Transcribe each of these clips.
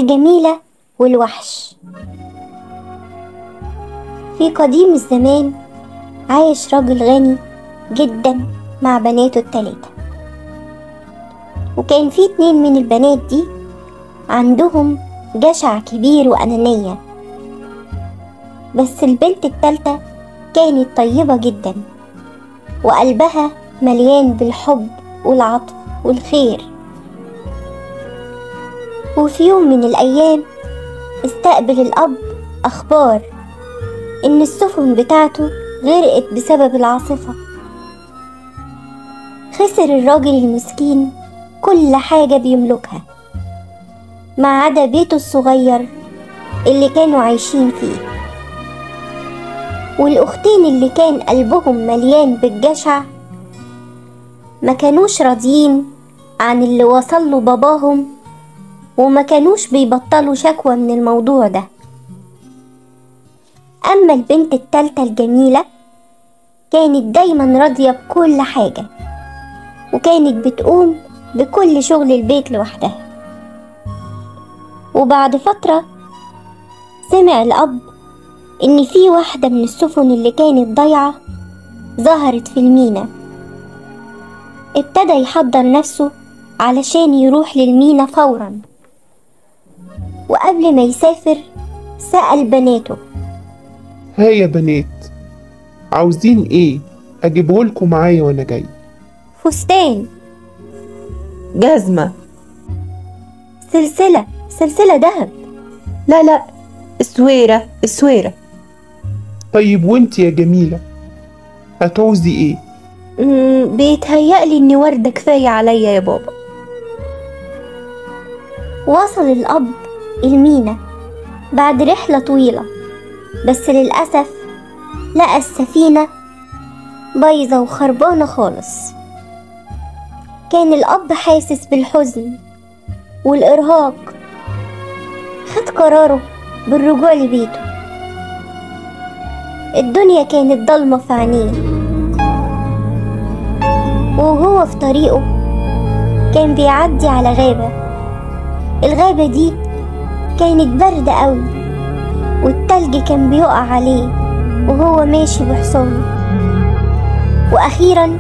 الجميلة والوحش. في قديم الزمان عايش راجل غني جدا مع بناته التلاتة، وكان في 2 من البنات دي عندهم جشع كبير وأنانية، بس البنت التالتة كانت طيبة جدا وقلبها مليان بالحب والعطف والخير. وفي يوم من الأيام استقبل الأب أخبار إن السفن بتاعته غرقت بسبب العاصفة. خسر الراجل المسكين كل حاجة بيملكها ما عدا بيته الصغير اللي كانوا عايشين فيه، والأختين اللي كان قلبهم مليان بالجشع ما كانوش راضيين عن اللي وصله باباهم، وما كانوش بيبطلوا شكوى من الموضوع ده. أما البنت التالتة الجميلة كانت دايما راضية بكل حاجة، وكانت بتقوم بكل شغل البيت لوحدها. وبعد فترة سمع الأب إن في واحدة من السفن اللي كانت ضايعة ظهرت في المينا. ابتدى يحضر نفسه علشان يروح للمينا فورا، وقبل ما يسافر سأل بناته: ها يا بنات، عاوزين ايه اجيبهولكوا معايا وانا جاي؟ فستان، جزمة، سلسلة ذهب. لا لا، السويرة السويرة. طيب وانت يا جميلة هتعوزي ايه؟ بيتهيألي ان وردة كفاية عليا يا بابا. وصل الأب المينا بعد رحلة طويلة، بس للأسف لقى السفينة بايظة وخربانة خالص. كان الأب حاسس بالحزن والإرهاق، خد قراره بالرجوع لبيته. الدنيا كانت ضلمة في عينيه، وهو في طريقه كان بيعدي على غابة. الغابة دي كانت باردة قوي، والتلج كان بيقع عليه وهو ماشي بحصانه. وأخيرا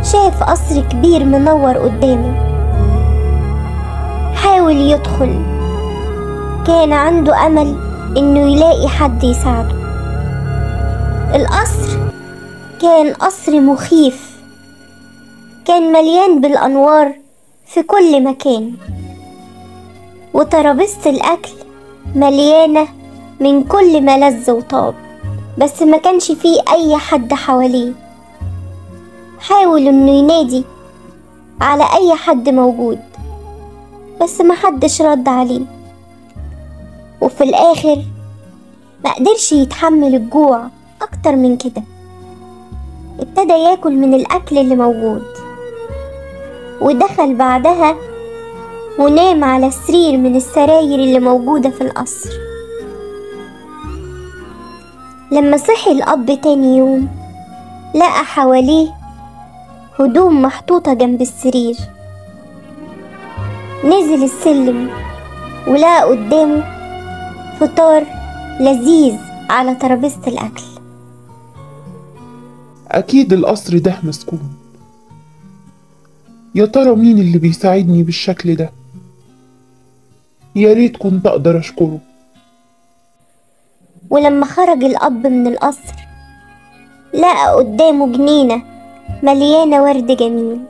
شاف قصر كبير منور قدامه، حاول يدخل، كان عنده أمل إنه يلاقي حد يساعده. القصر كان قصر مخيف، كان مليان بالأنوار في كل مكان، وترابيزة الأكل مليانة من كل ما لذ وطاب، بس ما كانش فيه أي حد حواليه. حاول إنه ينادي على أي حد موجود، بس ما حدش رد عليه. وفي الآخر ما قدرش يتحمل الجوع أكتر من كده، ابتدى ياكل من الأكل اللي موجود، ودخل بعدها ونام على سرير من السراير اللي موجودة في القصر. لما صحي الأب تاني يوم لقى حواليه هدوم محطوطة جنب السرير. نزل السلم ولقى قدامه فطار لذيذ على ترابيزة الأكل. أكيد القصر ده مسكون، يا ترى مين اللي بيساعدني بالشكل ده؟ يا ريت كنت أقدر أشكره. ولما خرج الأب من القصر لقى قدامه جنينة مليانة ورد جميل.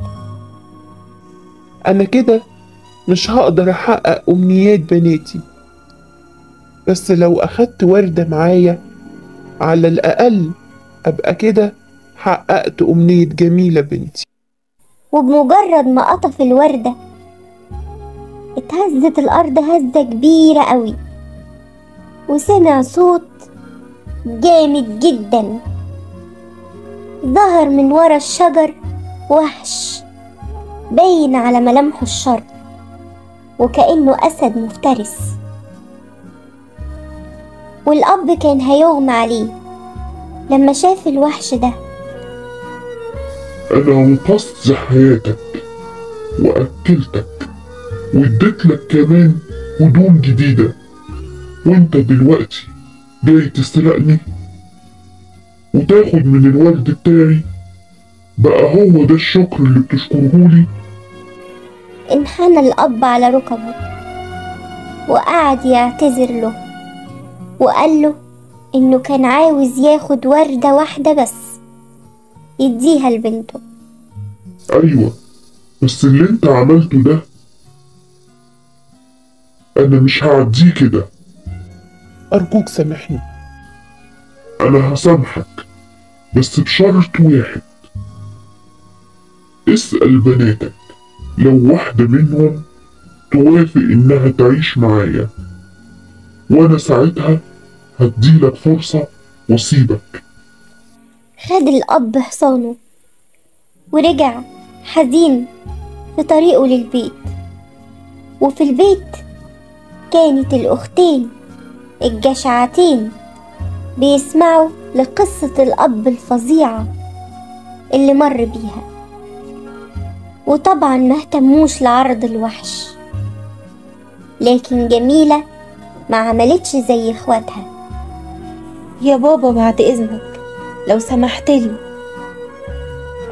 أنا كده مش هقدر أحقق أمنيات بناتي، بس لو أخدت وردة معايا على الأقل أبقى كده حققت أمنية جميلة بنتي. وبمجرد ما قطف الوردة اتهزت الأرض هزة كبيرة قوي، وسمع صوت جامد جدا. ظهر من ورا الشجر وحش باين على ملامحه الشر، وكأنه أسد مفترس. والأب كان هيغمى عليه لما شاف الوحش ده. أنا أنقذت حياتك وأكلتك واديت لك كمان هدوم جديدة، وانت دلوقتي جاي تسرقني وتاخد من الورد بتاعي؟ بقى هو ده الشكر اللي بتشكرهولي؟ انحنى الأب على ركبه وقعد يعتذر له، وقال له إنه كان عاوز ياخد وردة واحدة بس يديها لبنته. أيوة، بس اللي انت عملته ده أنا مش هعديه كده. أرجوك سامحني. أنا هسامحك بس بشرط واحد. اسأل بناتك لو واحدة منهم توافق إنها تعيش معايا، وأنا ساعتها هديلك فرصة واسيبك. خد الأب حصانه ورجع حزين في طريقه للبيت. وفي البيت كانت الأختين الجشعتين بيسمعوا لقصة الأب الفظيعة اللي مر بيها، وطبعا ما اهتموش لعرض الوحش. لكن جميلة ما عملتش زي اخواتها. يا بابا بعد إذنك لو سمحتلي،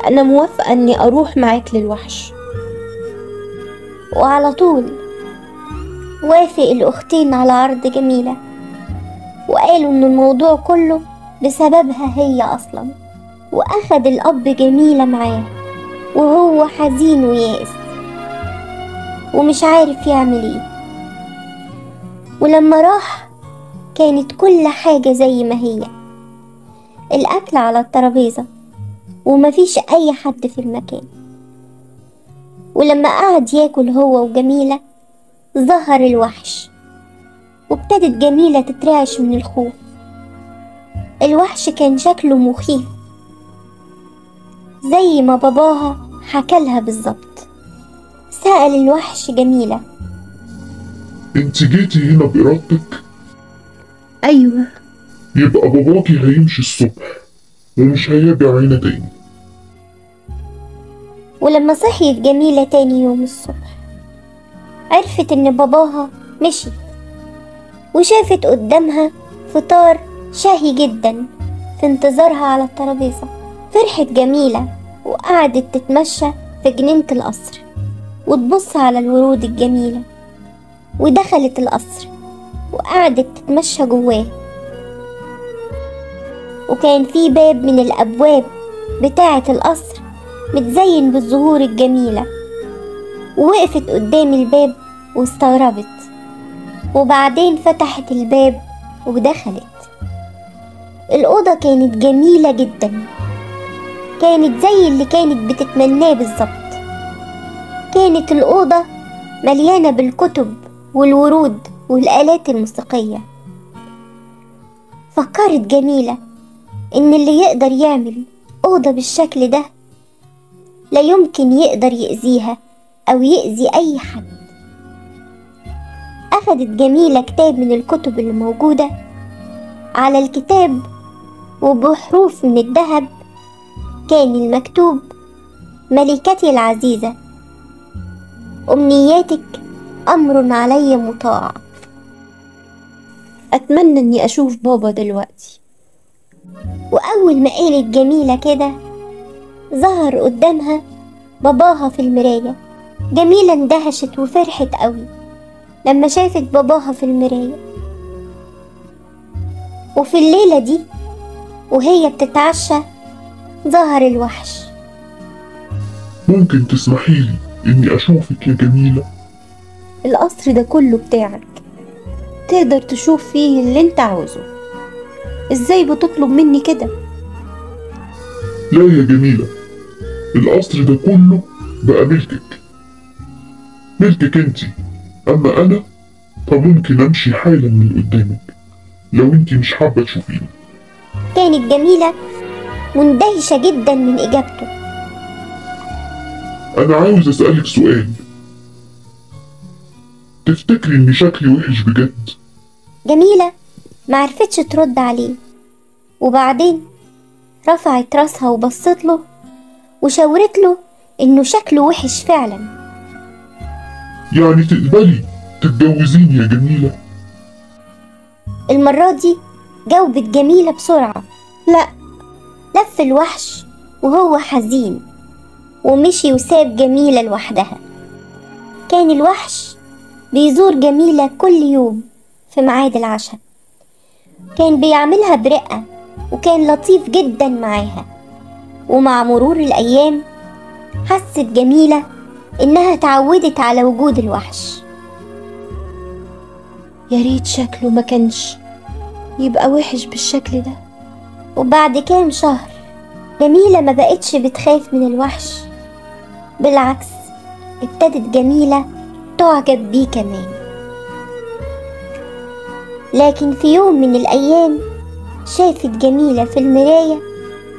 أنا موافقة أني أروح معاك للوحش. وعلى طول وافق الأختين على عرض جميلة، وقالوا إن الموضوع كله بسببها هي أصلا. وأخد الأب جميلة معاه وهو حزين ويائس ومش عارف يعمل ايه. ولما راح كانت كل حاجة زي ما هي، الأكل على الترابيزة ومفيش أي حد في المكان. ولما قعد ياكل هو وجميلة ظهر الوحش، وابتدت جميلة تترعش من الخوف. الوحش كان شكله مخيف زي ما باباها حكالها بالظبط. سأل الوحش جميلة: انت جيتي هنا بإرادتك؟ أيوة. يبقى باباكي هيمشي الصبح ومش هيرجع هنا تاني. ولما صحيت جميلة تاني يوم الصبح عرفت ان باباها مشي، وشافت قدامها فطار شهي جدا في انتظارها على الترابيزة. فرحت جميلة وقعدت تتمشى في جنينة القصر وتبص على الورود الجميلة، ودخلت القصر وقعدت تتمشى جواه. وكان في باب من الأبواب بتاعة القصر متزين بالزهور الجميلة، ووقفت قدام الباب واستغربت، وبعدين فتحت الباب ودخلت. الأوضة كانت جميلة جدا، كانت زي اللي كانت بتتمناه بالظبط. كانت الأوضة مليانة بالكتب والورود والآلات الموسيقية. فكرت جميلة إن اللي يقدر يعمل أوضة بالشكل ده لا يمكن يقدر يأذيها أو يأذي أي حد. أخدت جميلة كتاب من الكتب اللي موجودة على الكتاب، وبحروف من الذهب كان المكتوب: ملكتي العزيزة، أمنياتك أمر علي مطاع. أتمنى أني أشوف بابا دلوقتي. وأول ما قالت جميلة كده ظهر قدامها باباها في المراية. جميلة اندهشت وفرحت قوي لما شافت باباها في المراية. وفي الليلة دي وهي بتتعشى ظهر الوحش. ممكن تسمحيلي إني أشوفك يا جميلة؟ القصر ده كله بتاعك، تقدر تشوف فيه اللي انت عاوزه. ازاي بتطلب مني كده؟ لا يا جميلة، القصر ده كله بقى ملكك، ملكك انتي. اما انا فممكن امشي حالا من قدامك لو انتي مش حابة تشوفيني. كانت جميلة مندهشة جدا من اجابته. انا عاوز اسألك سؤال، تفتكري ان شكلي وحش بجد؟ جميلة معرفتش ترد عليه، وبعدين رفعت راسها وبصت له وشاورت له انه شكله وحش فعلا. يعني تقبلي تتجوزيني يا جميلة؟ المرة دي جاوبت جميلة بسرعة، لا. لف الوحش وهو حزين ومشي وساب جميلة لوحدها. كان الوحش بيزور جميلة كل يوم في ميعاد العشاء، كان بيعملها برقة وكان لطيف جدا معاها. ومع مرور الأيام حست جميلة إنها تعودت على وجود الوحش. يا ريت شكله ما كانش يبقى وحش بالشكل ده. وبعد كام شهر جميلة ما بقتش بتخاف من الوحش، بالعكس ابتدت جميلة تعجب بيه كمان. لكن في يوم من الأيام شافت جميلة في المراية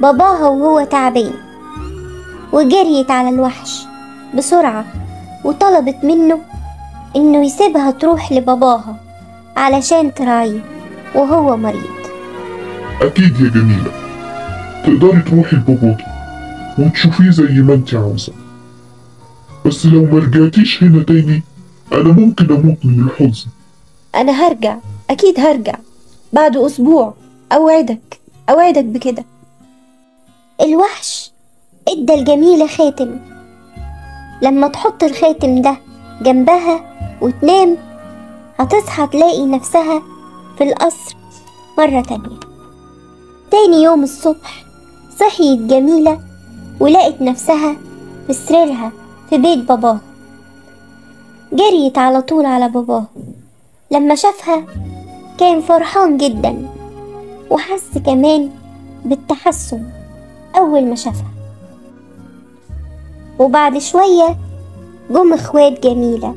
باباها وهو تعبان، وجريت على الوحش بسرعة وطلبت منه إنه يسيبها تروح لباباها علشان تراعيه وهو مريض. أكيد يا جميلة تقدري تروحي لباباكي وتشوفيه زي ما انت عاوزة، بس لو ما رجعتيش هنا تاني أنا ممكن أموت من الحزن. أنا هرجع، أكيد هرجع بعد أسبوع، أوعدك أوعدك بكده. الوحش ادى الجميلة خاتم، لما تحط الخاتم ده جنبها وتنام هتصحى تلاقي نفسها في القصر مرة تانية. تاني يوم الصبح صحيت جميلة ولقت نفسها في سريرها في بيت باباها. جريت على طول على باباها، لما شافها كان فرحان جدا وحس كمان بالتحسن أول ما شافها. وبعد شوية جم اخوات جميلة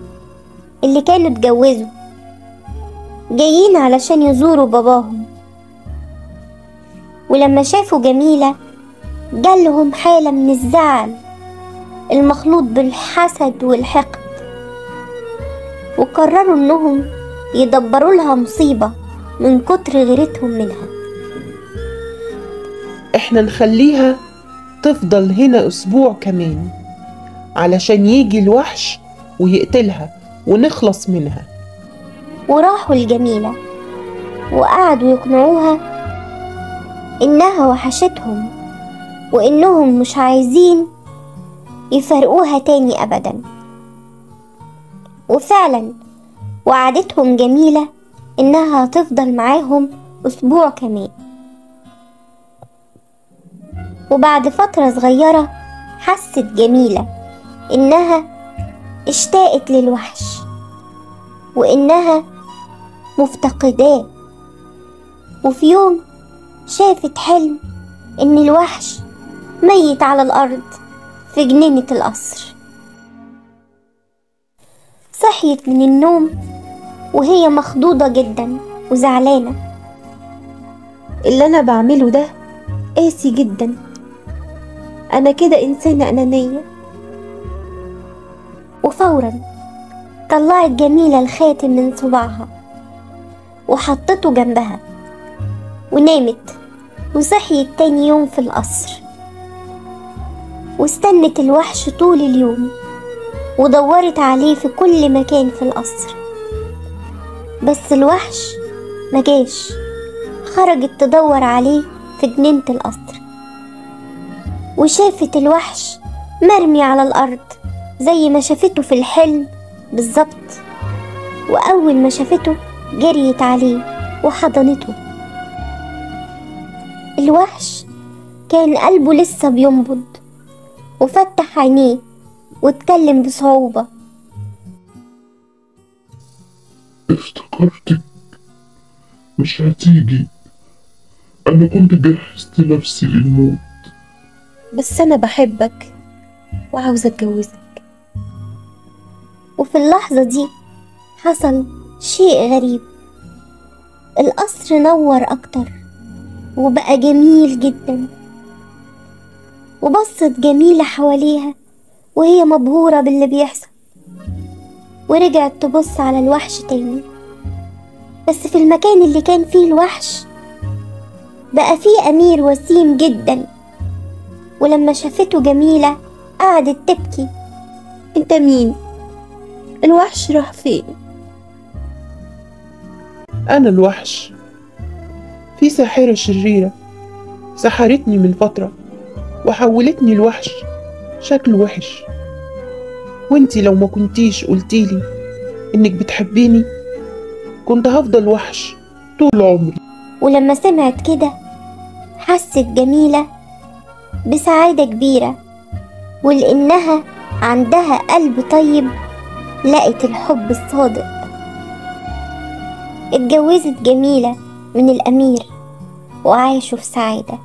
اللي كانوا اتجوزوا جايين علشان يزوروا باباهم، ولما شافوا جميلة جالهم حالة من الزعل المخلوط بالحسد والحقد، وقرروا انهم يدبروا لها مصيبة من كتر غيرتهم منها. احنا نخليها تفضل هنا اسبوع كمان علشان يجي الوحش ويقتلها ونخلص منها. وراحوا الجميلة وقعدوا يقنعوها إنها وحشتهم وإنهم مش عايزين يفرقوها تاني أبدا. وفعلا وعدتهم جميلة إنها تفضل معاهم أسبوع كمان. وبعد فترة صغيرة حست جميلة إنها اشتاقت للوحش وإنها مفتقداه. وفي يوم شافت حلم إن الوحش ميت على الأرض في جنينة القصر. صحيت من النوم وهي مخضوضة جدا وزعلانة. اللي أنا بعمله ده قاسي جدا، أنا كده إنسانة أنانية. وفورا طلعت جميلة الخاتم من صباعها وحطته جنبها ونامت. وصحيت تاني يوم في القصر واستنت الوحش طول اليوم ودورت عليه في كل مكان في القصر، بس الوحش مجاش. خرجت تدور عليه في جنينة القصر وشافت الوحش مرمي على الأرض زي ما شافته في الحلم بالظبط. وأول ما شافته جريت عليه وحضنته. الوحش كان قلبه لسه بينبض وفتح عينيه واتكلم بصعوبة. افتكرتك مش هتيجي، أنا كنت جهزت نفسي للموت. بس أنا بحبك وعاوزة أتجوزك. وفي اللحظة دي حصل شيء غريب، القصر نور أكتر وبقى جميل جدا. وبصت جميلة حواليها وهي مبهورة باللي بيحصل، ورجعت تبص على الوحش تاني، بس في المكان اللي كان فيه الوحش بقى فيه أمير وسيم جدا. ولما شافته جميلة قعدت تبكي. انت مين؟ الوحش راح فين؟ أنا الوحش. في ساحرة شريرة سحرتني من فترة وحولتني الوحش شكله وحش، وانتي لو ما كنتيش قلتيلي انك بتحبيني كنت هفضل وحش طول عمري. ولما سمعت كده حست جميلة بسعادة كبيرة، ولأنها عندها قلب طيب لقت الحب الصادق. اتجوزت جميلة من الأمير وعاشوا في سعادة.